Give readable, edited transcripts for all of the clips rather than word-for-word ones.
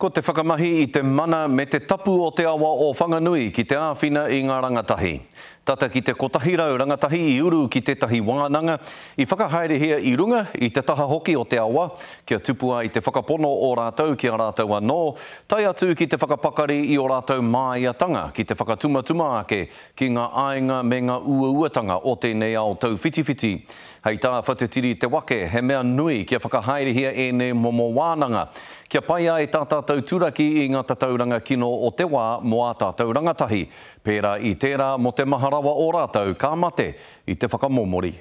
Ko te whakamahi i te mana me te tapu o te awa o Whanganui ki te āwhina i ngā rangatahi. Tata ki te 100 rangatahi i uru ki tētahi wānanga i whakahaerehia i runga, i te taha hoki o te awa, kia tupu ai te whakapono o rātou ki a rātou anō, tae atu ki te whakapakari i ō rātou māiatanga ki te whakatumatuma ake ki ngā āinga me ngā uauatanga o tēnei ao tauwhitiwhiti. Hei tā Whatitiri Te Wake, he mea nui kia whakahaerehia ēnei momo wānanga, kia pai ai tā tātou turaki i ngā tatauranga kino o te wā mō ā tātou rangatahi, pērā i tērā mō te maha rawa o rātou ka mate i te whakamomori.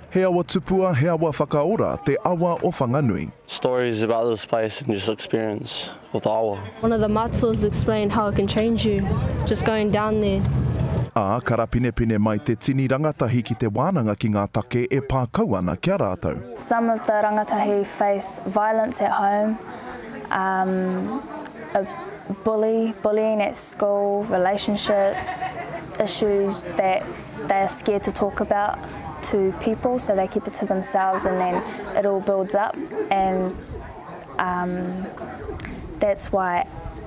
He awa tupua, he awa whakaora te awa o Whanganui. Stories about this place and just experience with the awa. One of the matuas explained how it can change you just going down there. Ā, ka rapinepine mai te tini rangatahi ki te wānanga ki ngā take e pā kau ana ki a rātou. Some of the rangatahi face violence at home, um, a bully, bullying at school, relationships, issues that they are scared to talk about to people so they keep it to themselves and then it all builds up and um, that's why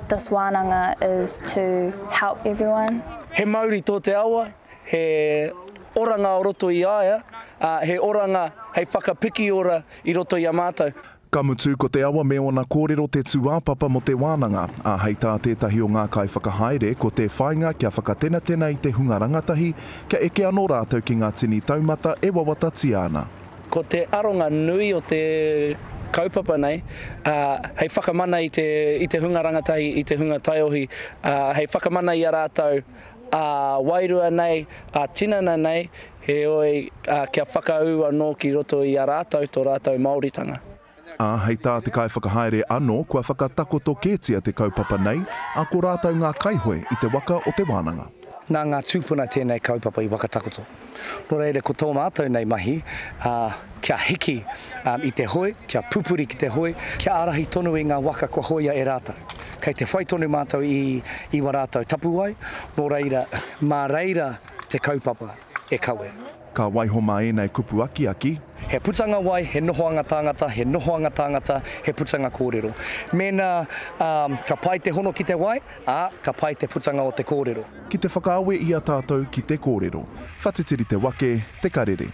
this wānanga is to help everyone. He mauri tō te awa, he oranga o roto i a ia, ā, he oranga hei whakapiki ora i roto i a mātou. Ka mutu, ko te awa me ōna kōrero te tūāpapa mō te wānanga, ā, hei tā tētahi o ngā kaiwhakahaere, ko te whāinga kia whakatenatena i te hunga rangatahi, kia eke anō rātou ki ngā tini taumata e wawatatia ana. Ko te aronga nui o te kaupapa nei, ā, hei whakamana i te, i te hunga rangatahi, i te hunga taiohi, ā, hei whakamana i a rātou, ā, wairua nei, ā, tinana nei, heoi, ā, kia whakaū anō ki roto i a rātou tō rātou Māoritanga. Ā, hei tā te kaiwhakahaere anō, kua whakatakoto kētia te kaupapa nei, ā, ko rātou ngā kaihoe i te waka o te wānanga. Nā ngā tūpuna tēnei kaupapa i whakatakoto. Nō reira, ko tō mātou nei mahi, ā, kia hiki i te hoe, kia pupuri ki te hoe, kia ārahi tonu i ngā waka kua hoea e rātou. Kei te whai tonu mātou i, i wā rātou tapuwae, nō reira, mā reira te kaupapa e kawe. Ka waiho mā ēnei kupu akiaki. He putanga wai, he nohoanga tāngata, he nohoanga tāngata, he putanga kōrero. Mēnā, ā, ka pai te hono ki te wai, ā, ka pai te putanga o te kōrero. Ki te whakaawe i a tātou ki te kōrero. Whatitiri te wake, te karere.